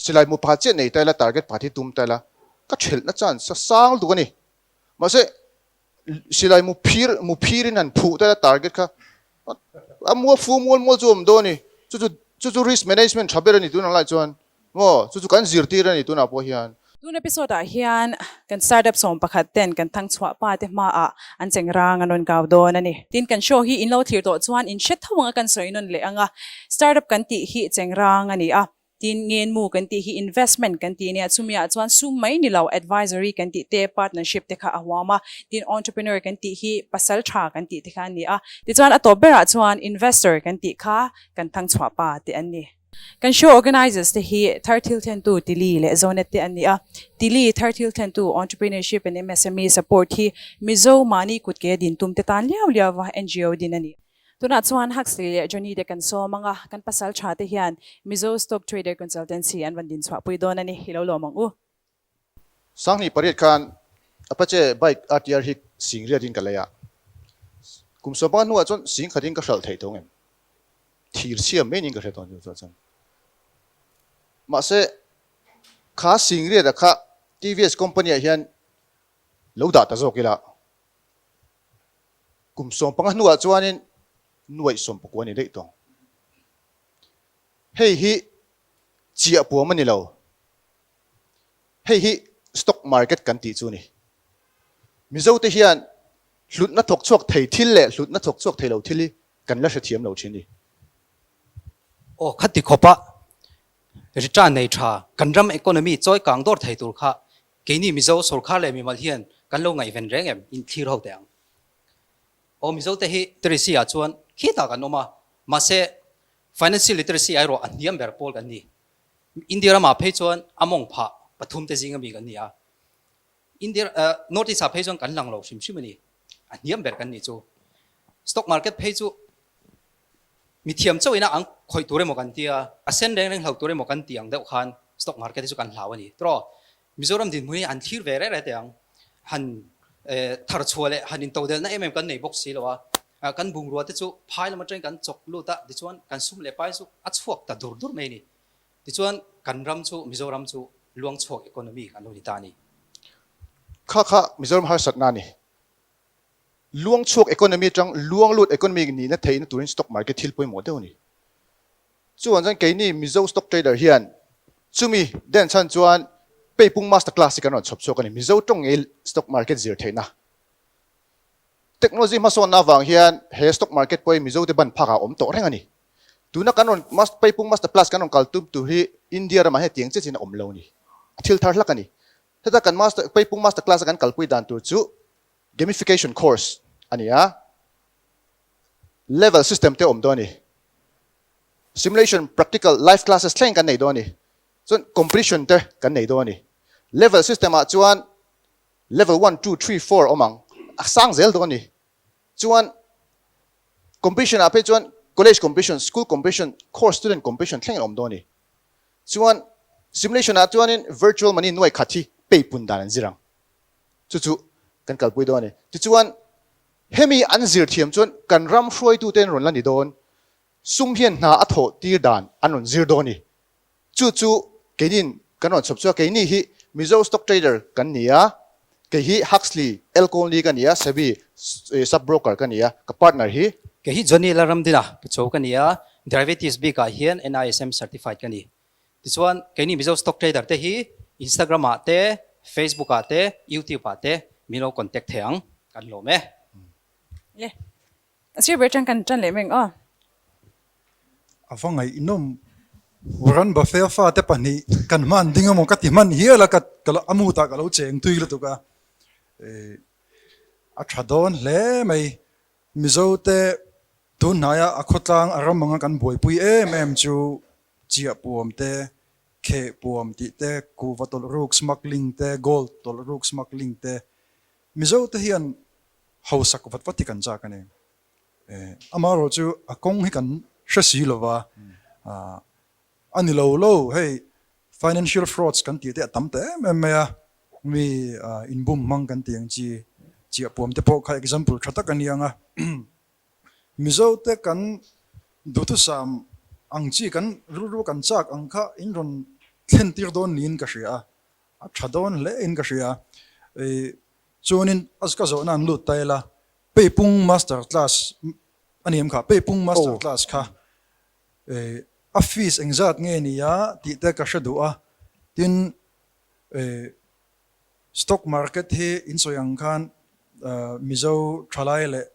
Silai mu pakhat chiah nei ta ila, target pakhat hi tum ta ila, ka thelhna chance a sang lutuk a ni. Mahse, silai mu phir, mu phirin han phuh ta ila target kha a mua fu mual mual chu a awm dawn a ni. Chu chu, chu chu risk management tha ber a ni tunah lai chuan. Maw, chu chu kan zirtir a ni tunah pawh hian. Tun episode ah hian kan startup 11 ten kan thang chhuah pa te hmaah an cheng rang an rawn kau dawn a ni. Tin kan show hi in lo thlir tawh chuan in hre tho anga kan sawi nawn leh ang a, startup kan tih hi cheng rang a ni a, tin ngenmu kan tih hi investment kan tih nia, chumi ah chuan sum mai ni lo advisory kan tih te, partnership te kha a huam a, tin entrepreneur kan tih hi pasal tha kan tih te kha a ni a, tichuan a tawp berah chuan investor kan tih kha kan thang chhuah pa te an ni. Kan show organizers te hi thar thil thlentu Tili leh Zonet te an ni a. Tili thar thil thlentu Entrepreneurship and MSME Support hi Mizo mahni kutke din tum te tan liau liau va NGO din a ni. Tunah chuan Huxley leh Johnny te kan sawm ang a, kan pasal tha te hian Mizo Stock Trader Consultancy an rawn din chhuah pui dawn a ni. I lo lawm ang u. 2008 khan Apache bike RTR hi singriat in ka lei a, kum 15 hnuah chuan singkhat in ka hralh theih tawh ngem? Thir chhia mai niin ka hre tawn chu chuan chuan. Mahse kha singriat a kha TVS company ah hian lo dah ta zawk ila kum 15 hnuah chuanin nuaih 19 a ni daih tawng. Hei hi chiah puam a ni lo. Hei hi stock market kan tih chu a ni. Mizo te hian hlutna thawk chhuak thei thil leh hlutna thawk chhuak thei lo thil hi kan la hrethiam lo thin a ni. Aw khati khawpa return nei tha kan ram economy chawi kang dawr thei tur kha keini Mizo sorkar leh mimal hian kan lo ngaihven reng em in thlir ho teh ang. Aw Mizo te hi literacy ah chuan khitah kan awm a, mahse financial literacy erawh a hniam ber pawl kan ni. India ramah phei chuan a mawng phah pathum te zinga mi kan ni a, India North East ah phei chuan kan lang lo hrim hrim a ni, a hniam ber kan ni chu. Stock market phei chu mithiam chauh ina ang khawih tur emaw kan tia, a sen reng reng hlo tur emaw kan ti ang deuh khan stock market hi chu kan hlau a ni. Tiraw Mizoram dinhmun hi an thlir ve reh reh teh ang, han thar chhuah leh han intodelhna em em kan nei bawk si lo a, kan bungrua te chu phai lam atangin kan chawk lut a, tichuan kan sum leh pai chu a chhuak ta dur dur mai a ni. Tichuan kan ram chu Mizoram chu luang chhuak economy kan lo ni ta a ni. Kha kha Mizoram harsatna a ni. Luang chhuak economy atang luang lut economy nihna theihna turin stock market thil pawimawh deuh a ni. Chuan chuan keini Mizo stock trader hian chumi den chhan chuan Peipung master class hi kan rawn chhawp chhuak a ni. Mizo tawng ngei stock market zir theihna. Technology hmasawnna avang hian he stock market pawh hi Mizo te ban phakah a awm tawh reng a ni. Tuna kan rawn Peipung master class kan rawn kal tum tur hi India ramah hian tiang chiah chiahin a awm lo a ni. A thil thar hlak a ni. Heta kan master Peipung master class a kan kalpui dan tur chu gamification course a ni a, level system te a awm dawn a ni. Simulation, practical, live classes thleng kan nei dawn a ni. Chuan competition te kan nei dawn a ni. Level system ah chuan level one, two, three, four awm ang, a sang zel dawn a ni. Chuan competition ah phei chuan college competition, school competition, course student competition thleng in awm dawn a ni. Chuan simulation ah chuanin virtual money nuai khat hi pay pun dan an zir ang. Chu chu kan kalpui dawn a ni. Tichuan hemi an zir thiam chuan kan ram hruaitute an rawn la ni dawn. Sum hian hna a thawh tir dan an rawn zir dawn a ni. Chu chu keinin kan rawn chhawp chu a, keini hi Mizo stock trader kan ni a, kei hi Huxley Elconly ka ni a, Sebi sub broker ka ni a, ka partner hi. Kei hi Johnny Lalramdina Pacho ka ni a, Derivatives bikah hian NISM certified ka ni. Tichuan keini Mizo stock trader te hi Instagram ah te, Facebook ah te, YouTube ah te min lo contact thei ang, kan lawm e. Le. A sir ber tan kan tan leh meng aw. A va ngaihnawm. Warren Buffet-a fate pahnih kan hman ding emaw ka ti hman hial a, ka a mood ah ka lo cheng tui lutuk a. A tha dawn hle mai. Mizo te tun hnaia a khawtlang a ram anga kan buaipui em em chu chiah puam te, kheh puam tih te, kuhva tawlh ruk smuggling te, gold tawlh ruk smuggling te. Mizo te hian hausak vat vat hi kan chak a ni. Amaherawh chu a kawng hi kan hre si lo va, a ni lo lo hei financial frauds kan tih te a tam ta em em mai a, mi inbum hmang kan tih ang chi chiahpuam te pawh kha example tha tak a ni ang a. Mizo te kan duhthusam ang chi kan rilru kan chak ang kha in rawn. thlen tir dawn niin ka hria a, a tha dawn hle in ka hria. Chuanin a ka zawhna an lut ta ila, Peipung master class a ni em kha? Peipung master class kha a fees engzat nge nia tih te ka hre duh a, tin stock market hi in sawi ang khan Mizo thalai leh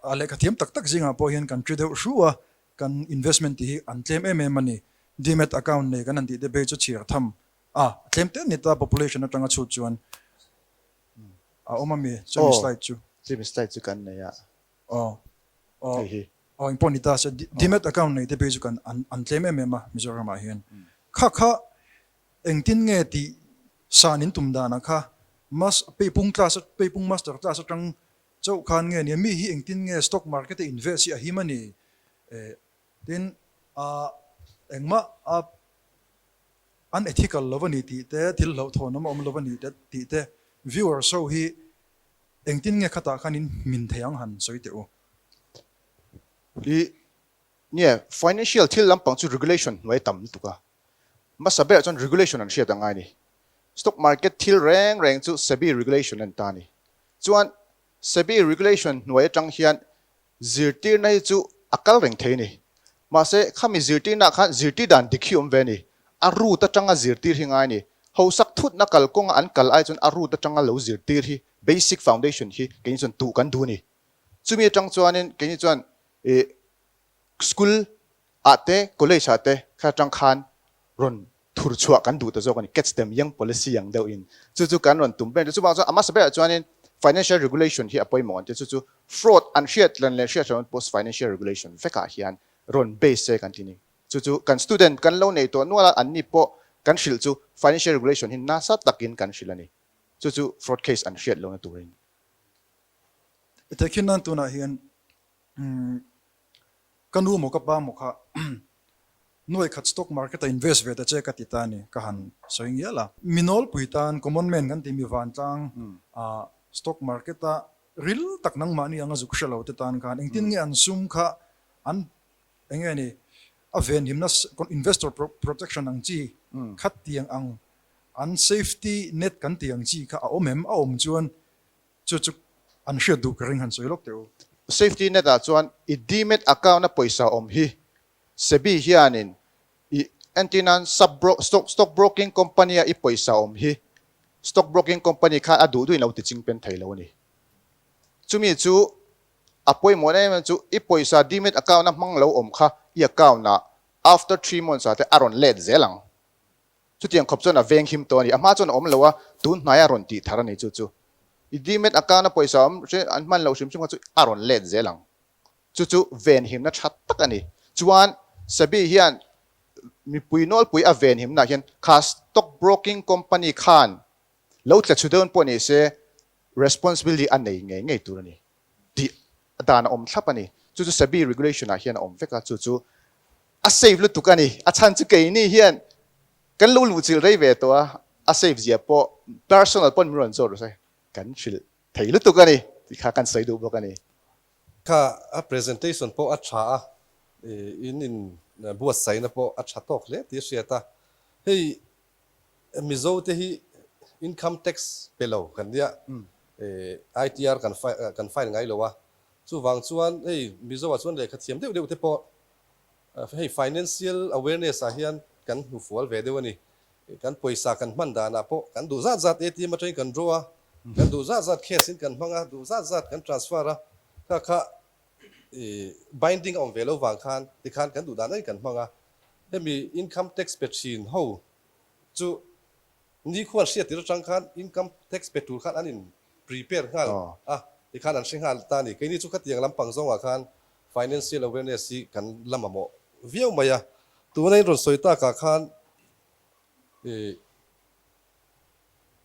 a lehkha thiam tak tak zingah pawh hian kan ṭi deuh hru a, kan investment tih hi an tlem em em a ni. Demat account nei kan han tih te phei chu chhiar tham a, a tlem te ni ta population atanga chhut chuan a awm a mi chumi slide chu. Chumi slide chu kan nei a. Aw aw hei hi. Aw engpawh ni ta se demat account nei te phei chu kan an tlem em em a Mizoram ah hian. Kha kha engtin nge tih san in tum dan ah kha mas peipung class peipung master class atang Chauh khan nge nia mi hi engtin nge stock market a invest hi a him a ni eh tin a engmah a unethical lo a ni tih te thil hlauhthawn awm a awm lo a ni te tih te viewers ho hi engtin nge khatah khan in hmin thei ang han sawi teh u. I nia financial thil lampang chu regulation hnuai tam lutuk a hmasa berah chuan regulation an hriat a ngai a ni. Stock market thil reng reng chu SEBI regulation a ni ta a ni. Chuan SEBI regulation hnuai atang hian zirtirna hi chu a kal reng thei a ni. Mahse khami zirtirnaah khan zirtir dan dik hi awm ve a ni. A root atanga zirtir hi ngai a ni. Hausak thutna kalkawnga an kal ai chuan a root atanga lo zirtir hi basic foundation hi keini chuan tuh kan duh a ni. Chumi atang chuanin keini chuan ih School ah te, college ah te kha atang khan rawn thur chhuah kan duh ta zawk a ni, catch them young policy ang deuh in. Chu chu kan rawn tum ber a ni. Chuvang chuan a hmasa berah chuanin financial regulation hi a pawimawh an ti a, chu chu fraud an hriat lan leh hriat hran post financial regulation vekah hian rawn base se kan ti a ni. Chu chu kan student kan lo nei tawh nual a, anni pawh kan hrilh chu financial regulation hi nasa takin kan hrilh a ni. Chu chu fraud case an hriat lohna turin. Tehkhin nan tunah hian Ka nu maw ka pa maw kha nuai khat stock market a invest ve ta che ka ti ta a ni, ka han sawi ngial a. Mi nawlpui tan common man kan tih mi vantlang ah stock market a ril tak nangmahni anga zuk hre lo te tan khan engtin nge an sum kha an eng nge ni a venhimna investor protection ang chi kha tiang ang an safety net kan tih ang chi kha a awm em? A awm chuan Chu chu an hriat duh ka ring han sawi lawk teh u. Safety net ah chuan i demat account a pawisa awm hi SEBI hianin i entir nan sub bro stock stock broking company a i pawisa awm hi stock broking company khan a duh duhin lo ti ching pen thei lo a ni. Chumi chu a pawimawh em em chu i pawisa demat account a hmang lo awm kha i account ah after 3 months ah te a rawn let zel ang. Chutiang khawp chuan a veng him tawh a ni. A hma chuan a awm lo a, tun hnaia rawn tih thar a ni chu chu. I demat account a pawisa awm hre an hman loh hrim hrim kha chu a rawn let zel ang. Chu chu ven himna tha tak a ni. Chuan SEBI hian mipui nawlpui a ven himnaah hian kha stock broking company khan lo tla chhu dawn pawh ni se responsibility a nei ngei ngei tur a ni. Tih dan a awm thlap a ni. Chu chu SEBI regulation ah hian a awm vek a, chu chu a safe lutuk a ni. A chhan chu keini hian kan lo luhchilh rei ve tawh a, a safe zia pawh personal pawn min rawn zawt rawh se, kan hrilh thei lutuk a ni tih kha kan sawi duh bawk a ni. Kha a presentation pawh a tha a, in in buatsaihna pawh a tha tawk hle tih a hriat a. Hei Mizo te hi income tax pe lo kan nia, ITR kan kan file ngai lo a, chuvang chuan hei Mizo ah chuan lehkha thiam deuh deuh te pawh hei financial awareness ah hian kan hnu fual ve deuh a ni. Kan pawisa kan hman dan ah pawh kan duh zat zat ATM atangin kan draw a, kan duh zat zat cash in kan hmang a, duh zat zat kan transfer a, kha kha binding a awm ve lo vang khan tikhan kan duh dan daih kan hmang a. Hemi income tax pe thin ho chu nikhuan hriat tir atang khan income tax pe tur khan an in prepare nghal a, tikhan an hre nghal ta a ni. Keini chu khatiang lampang zawngah khan financial awareness hi kan la mamawh viau mai a. Tuna in rawn sawi takah khan ih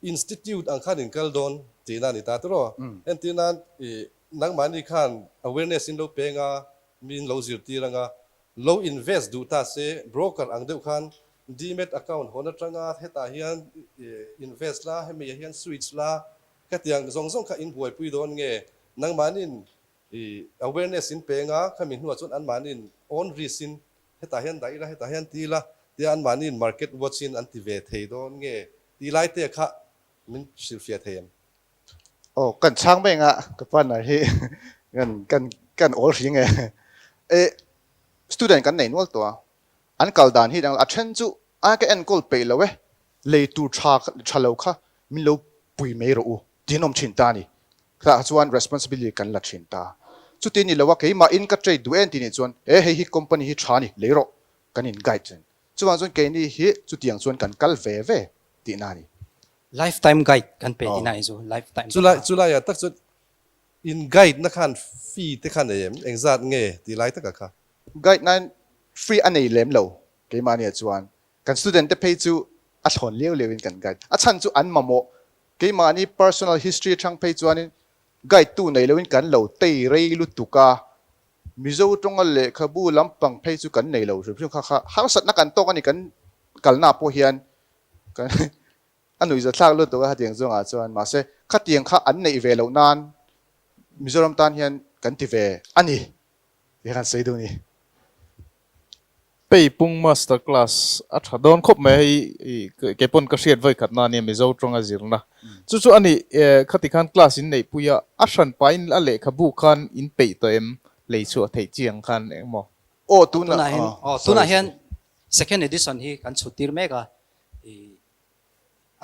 institute ang khan in kal dawn tihna a ni ta tiraw? Entir nan ih nangmahni khan awareness in lo peng a, min lo zirtir ang a, Lo invest duh ta se, broker ang deuh khan demat account hawn atanga hetah hian invest la, hemi ah hian switch la, khatiang zawng zawng kha in buaipui dawn nge? Nangmahniin awareness in peng a, khami hnuah chuan anmahniin own risk in hetah hian dah ila, hetah hian ti ila Tia anmahniin market watch in an ti ve thei dawn nge tih lai te kha min hrilhfiah thei em? Aw kan chhang mai anga ka partner hi kan kan kan awl hri nge e student kan nei nual tawh a an kal dan hi dang a then chu a ka enkawl peih lo e lei tur tha tha lo kha min lo pui mai rawh u tih an awm thin ta a ni tah chuan responsibility kan la thin ta chuti ni lo a keimah in ka trade duh em tih nih chuan e hei hi company hi tha a ni lei rawh kan in guide thin. Chuvang chuan keini hi chutiang chuan kan kal ve ve tihna a ni. Lifetime guide kan pe tihna a ni chu, lifetime. Chulai chulaiah tak chuan in guide na khan fee te kha nei em? Engzat nge tih lai takah kha? Guide nan free a nei lem lo keimahniah chuan kan student te phei chu a thlawn liau liau in kan guide. A chhan chu an mamawh keimahni personal history atang phei chuanin guide tu nei loin kan lo tei rei lutuk a, Mizo tawnga lehkhabu lampang phei chu kan nei lo hrim hrim kha kha harsatna kan tawk a ni kan kalna pawh hian kan a nuihza thlak lutuk a khatiang zawngah chuan mahse khatiang kha an neih ve loh nan Mizoram tan hian kan ti ve a ni tih kha kan sawi duh a ni. Pei pung master class a tha dawn khawp mai hei kei pawn ka hriat vawi khat na ania Mizo tawnga zirna chu chu ani khati khan class in neih pui a a hran pa in a lehkhabu khan in peih tawh em lei chhuah theih chi ang khan eng maw. Aw tunah hian aw tunah hian second edition hi kan chhut tir mek a i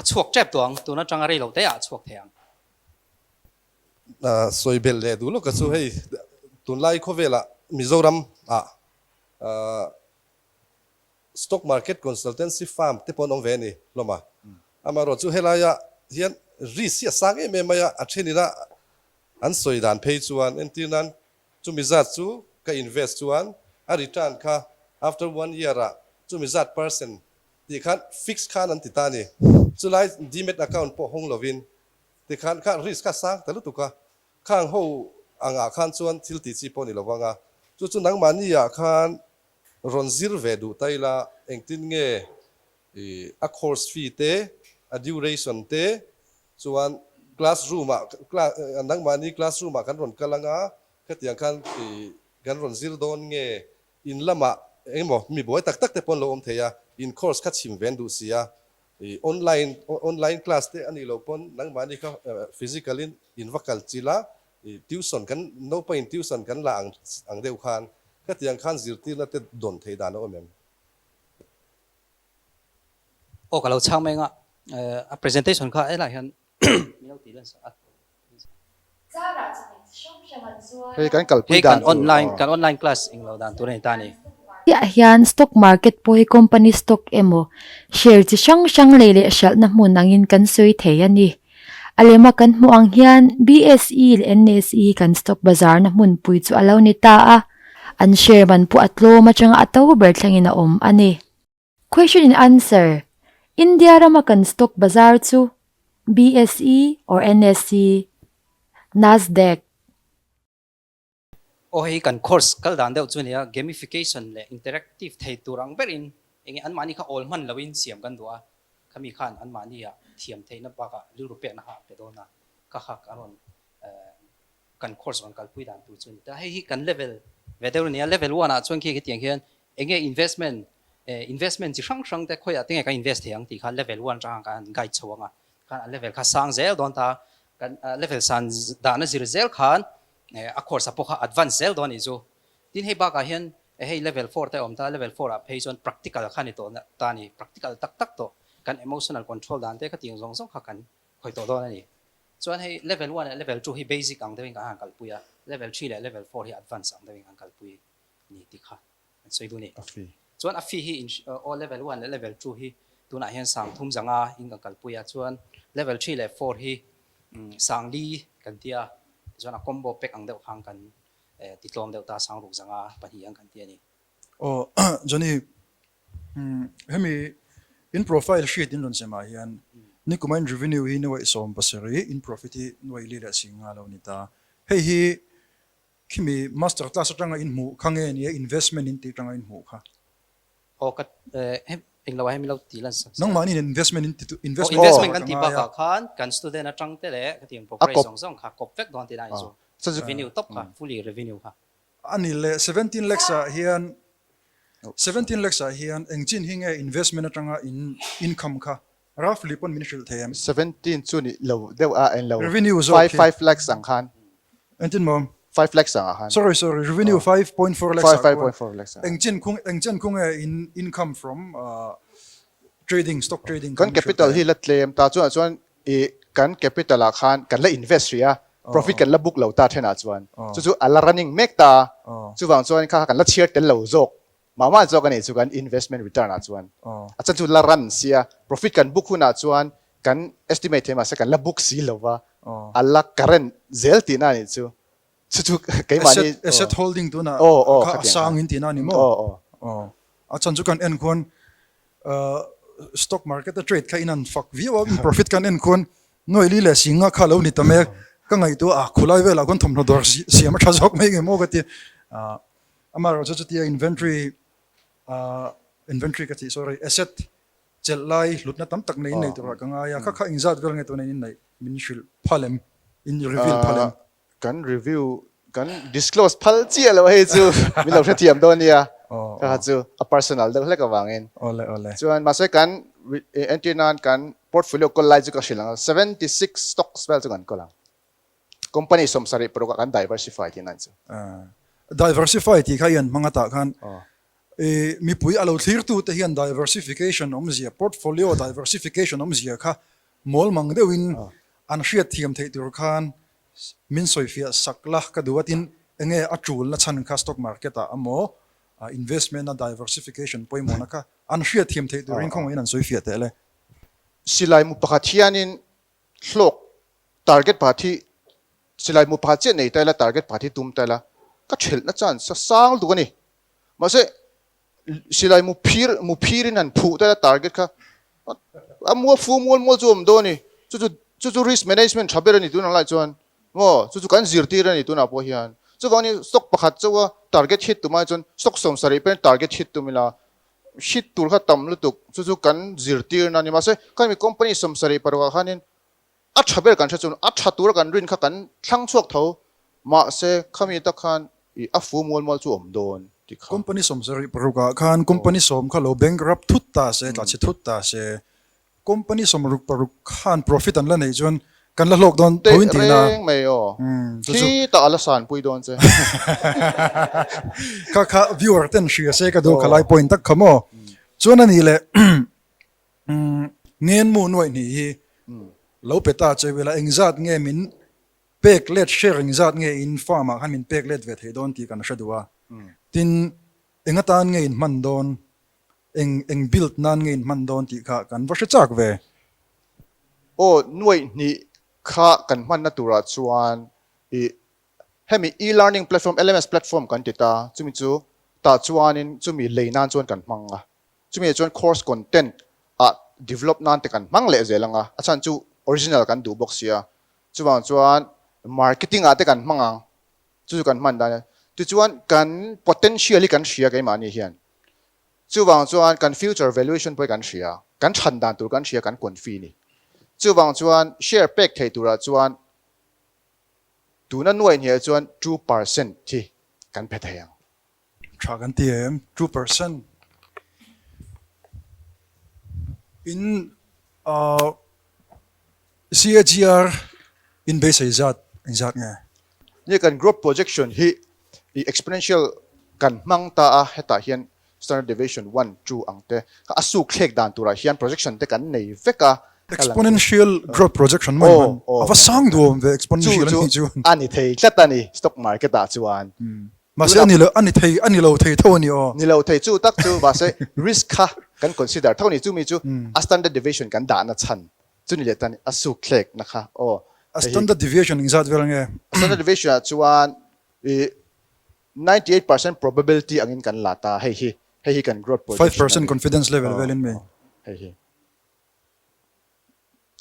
a chhuak tep tawh ang tun atanga rei lo te ah a chhuak thei ang. Sawi belh leh duh lawk ka chu hei tunlai khawvelah Mizoram ah Stock market consultancy firm te pawh an awm ve a ni hlawm a. Amaherawh chu helaia hian risk hi a sang em em mai a, a then ina an sawi dan phei chuan entir nan chumi zat chu ka invest chuan a return kha after one year ah chumi zat percent tih khan fix khan an ti ta a ni. Chulai demat account pawh hawng lovin tikhan kha risk kha a sang ta lutuk a, Khang ho angah khan chuan thil tih chi pawh ni lo vang a, chu chu nangmahni ah khan rawn zir ve duh ta ila engtin nge i a course fee te, a duration te chuan class room ah nangmahni class room ah kan rawn kal anga khatiang khan i kan rawn zir dawn nge in lamah engemaw mi buai tak tak te pawh an lo awm thei a, in course kha chhim ve an duh si a I online online class te a nih loh pawn nangmahni kha physical in in va kal chilh a, i tuition kan naupang in tuition kan la ang ang deuh khan khatiang khan zirtirna te dawn theih dan a awm em? Aw ka lo chhang mai anga a presentation kha helai hian min lo tih lan sak a. Hei kan kalpui Hei kan dan tur online aw. kan online class englo dan tur a ni ta a ni. Chiah hian stock market pawh hi company stock emaw share chi hrang hrang lei leh hralhna hmun angin kan sawi thei a ni. A lema kan hmuh ang hian BSE leh NSE hi kan stock bazarna hmunpui chu a lo ni ta a, an share man pawh a tlawm atanga a to ber thlengin a awm a ni. Question and answer, India rama kan stock bazar chu BSE or NSE, Nasdaq. Aw hei kan course kal dan deuh chu ania, gamification leh interactive thei tur ang berin enge anmahni kha awl hman loin siam kan duh a, khami khan anmahni ah thiam theihna bakah rilru pekna kha a pe dawn a, ka kha ka rawn kan course rawn kalpui dan tur chu a ni ta. Hei hi kan level ve deuh a ni a, level one ah chuan khi hetiang hian enge investment eh investment chi hrang hrang te khawiah te nge kan invest thei ang tih kha level one atanga kan han guide chho ang a, khan a level kha sang zel dawn ta, kan level san dahna zir zel khan eh a course ah pawh kha advance zel dawn a nih chu. Tin hei bakah hian hei level four te a awm ta, level four ah phei chuan practical kha a ni tawh ta a ni, practical tak tak tawh kan emotional control dan te khatiang zawng zawng kha kan khawih tawh dawn a ni. Chuan hei level one leh level two hi basic ang deuhin kan han kalpui a, level three leh level four hi advance ang deuhin kan kalpui a ni tih kha an sawi duh a ni. Chuan a fee hi in aw level one leh level two hi tunah hian sang thum zanga in kan kalpui a, chuan level three leh four hi sang li kan ti a, tichuan a combo pack ang deuh khan kan titlawm deuh ta sang ruk zanga pahnih ang kan ti a ni. Aw Johnny Hemi in profile sheet in rawn sem ah hian nikuma in revenue hi nuaih 70 in profit hi nuaih li leh sing nga lo ni ta. Hei hi khimi master class atanga in hmuh kha nge nia investment in tih atanga in hmuh kha? Aw ka eng lo ah hian min lo ti lan sak sia. Nangmahni in investment in ti investment investment kan tih bakah khan kan student atang te leh ka tih progress zawng zawng kha kawp vek dawn tih na a ni chu. Revenue tawp kha fully revenue kha. Ani leh 17 lakhs ah hian. 17 lakhs ah hian eng chin hi nge investment atanga in income kha roughly pawn min hrilh thei em? 17 chu ni lo deuh a en lo. Revenue zawk hi. 5 lakhs ang khan. Engtin maw? 5 lakhs ang ah khan. Sorry sorry revenue 5.4 lakhs ah khuan 5.4 lakhs ah. Eng chin khung eng chen khung nge in income from trading stock trading Kan capital hi la tlem ta chuan ah chuan i kan capital ah khan kan la invest rih a profit kan la book lo ta then ah chuan chu chu a la running mek ta chuvang chuan kha kan la chhiar tel lo zawk mah mah zawk a nih chu kan investment return ah chuan a chan chu la run sia profit kan book hunah chuan kan estimate thei mahse kan la book si lo va a la current zel tihna a nih chu. Chu chu keimahni Asset asset holding tunah kha a sang in tihna a ni maw? Aw. A chhan chu kan en khuan stock market a trade kha in an fak viau a, profit kan en khuan nuai li leh singa kha lo ni ta mek. Ka ngaihtuah a khulai velah khuan thawmhnaw dawr siam a tha zawk mai nge maw ka ti. Amaherawhchu chutia inventory inventory ka tih sorry asset chelh lai hlutna tam tak nei in nei turah ka ngai a. Kha kha engzat vel nge tuna in neih min hrilh phal em? In reveal phal em? Kan review kan disclose phal chiah loh hei chu min lo hrethiam dawn nia kha kha chu a personal deuh hlek avangin. Awle awle. Chuan mahse kan entir nan kan portfolio kawl lai chu ka hrilh ang a 76 stocks vel chu kan kawl ang. Company 76 ah kan diversify tih nan chu. Diversify tih kha i an hmang atah khan mipui a lo thlirtu te hian diversification awmzia portfolio diversification awmzia kha mawl mang deuhin an hriatthiam theih tur khan Min sawifiah sak la ka duh a tin enge a tulna chhan kha stock market ah emaw investment a diversification pawimawhna kha an hriatthiam theih turin khawngaihin an sawifiah teh le. Silai mu pakhat hianin hlawk target pakhat hi silai mu pakhat chiah nei ta ila target pakhat hi tum ta ila ka thelhna chance a sang lutuk a ni. Mahse Silai mu phir mu phirin han phuh ta target kha a mua fu mual mual chu awm dawn a ni. Chu chu chu chu risk management tha ber a ni tunah lai chuan maw chu chu kan zirtir a ni tunah pawh hian. Chuvangin stock pakhat chauha target hit tum ai chuan stock 70 pawhin target hit tum ila hit tur kha tam lutuk chu chu kan zirtirna a ni. Mahse khami company 76 ah khanin A tha ber kan hre chuan a tha tura kan rin kha kan thlang chhuak tho, mahse khami tak khan i a fu mual mual chu awm dawn tih kha. Company 76 ah khan company sawm kha lo bankrupt thut ta se, tla chhe thut ta se, company 66 khan profit an la neih chuan kan la hlawk dawn tho in tih na. Teh reng mai aw, khi tah a la san pui dawn che. Kha kha viewer ten hria se ka duh kha lai point tak kha maw. Chuan a nih leh. Ngenmu nuaih hnih hi lo pe ta che ila engzat nge min pek let share engzat nge in farm ah khan min pek let ve thei dawn tih kan hre duh a. Tin eng atan nge in hman dawn eng eng build nan nge in hman dawn tih kha kan va hre chak ve. Aw nuaih hnih kha kan hmanna turah chuan i Hemi e-learning platform, LMS platform kan ti ta, chumi chu tah chuanin chumi lei nan chuan kan hmang a. Chumi ah chuan course content ah develop nan te kan hmang leh zel ang a, a chhan chu original kan duh bawk sia. Chuvang chuan marketing ah te kan hmang ang, chu chu kan hman dan a. Tichuan kan potential hi kan hria keimahni hian. Chuvang chuan kan future valuation pawh hi kan hria, kan chhan dan tur kan hria, kan confi ni. Chuvang chuan share pek thei turah chuan Tuna nuaih hniah chuan 2% hi kan phe thei ang. Tha kan ti em? 2% in CAGR in beisei zat engzat nge? Nia kan growth projection hi i exponential kan hmang ta a, hetah hian Standard deviation one, two ang te kha a suk thlek dan turah hian projection te kan nei vek a. Exponential growth projection mai hman a va sang duam ve exponential a nih chu. A ni thei tlat a ni stock market ah chuan. Mahse a ni lo a ni thei a ni lo thei tho a ni aw. Ni lo thei chu tak chu mahse risk kha kan consider tho a ni chu mi chu a standard deviation kan dahna chhan chu ni leh ta a ni a suk thlek na kha aw. A standard deviation engzat vel nge? A standard deviation ah chuan i 98% probability angin kan la ta hei hi hei hi kan growth projection a ni. 5% confidence level velin mi. Hei hi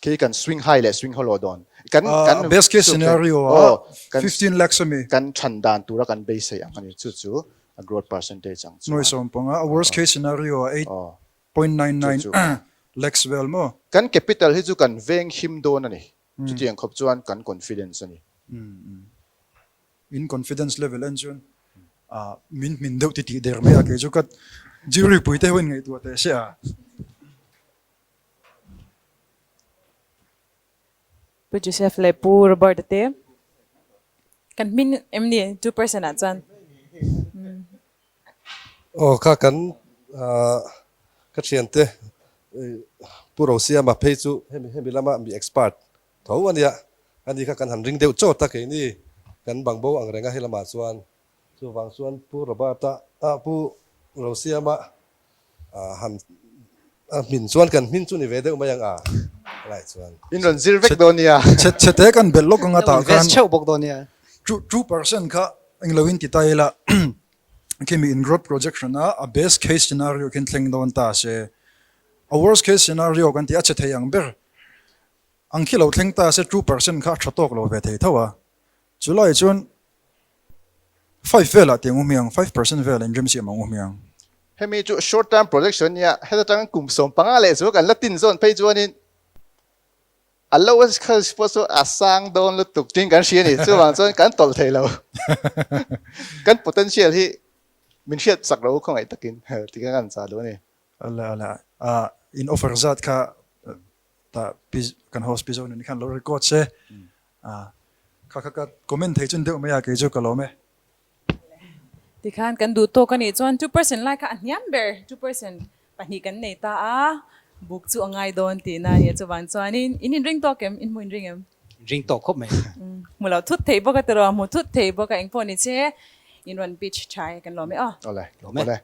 khi kan swing high leh swing hollow dawn kan kan best case scenario ah 15 lakhs a mi. Kan than dan tura kan beisei ang a ni chu chu a growth percentage ang chuan. Nuai 15 a worst case scenario ah 8.99 lakhs vel maw. Kan capital hi chu kan veng him dawn a ni chutiang khawp chuan kan confidence a ni. In confidence level en chuan min hmin deuh ti tih der mai a kei chu ka. Jury pui te ho in ngaihtuah teh se a. Pu Joseph leh Pu Robert a te kan hmin em ni 2% ah chuan. Aw kha kan ka thiante Pu Rosiama phei chu hemi hemi lama mi expert tho a nia, ani kha kan han ring deuh chawt a keini kan bangbo ang reng a helamah chuan chuvang chuan Pu Robert-a Pu Rosiama han a hmin chuan kan hmin chu ni ve deuh mai ang a lai chuan. In rawn zir vek dawn nia. Chhe chhe te kan belh lawk anga tah khan. Invest theuh bawk dawn nia. 2% kha englo in ti ta ila khimi in growth projection a a best case scenario khin thleng dawn ta se a worst case scenario kan tih a chhe thei ang ber ang khi lo thleng ta se 2% kha a tha tawk lo ve thei tho a chulai chuan 5 velah tiang u hmiang 5% velah in remsiam ang u hmiang. Hemi chu short term projection nia heta tang kum 15 leh chu kan la tin zawn phei chuanin A lowest cost pawh chu a sang dawn lutuk tiin kan hria a ni. Chuvang chuan kan tawlh thei lo. Kan potential hi min hriat chak lo khawngaih takin ti kha kan chah duh a ni. Ala ala a in offer zat kha tah pi kan host pi Zonuni khan lo record se a kha kha ka comment thei chun deuh mai a kei chu ka lawm e. Tikhan kan duh tawk a nih chuan 2% lai kha a hniam ber, 2% pahnih kan nei ta a, buk chu a ngai dawn tihna a ni a, chuvang chuanin in inring tawk em? In hmu inring em? Inring tawk khawp mai. Hmu lo thut thei bawk a tiraw, hmu thut thei bawk a, engpawh ni che in rawn pitch tha e, kan lawm e aw. Awle, Lawm e. awle.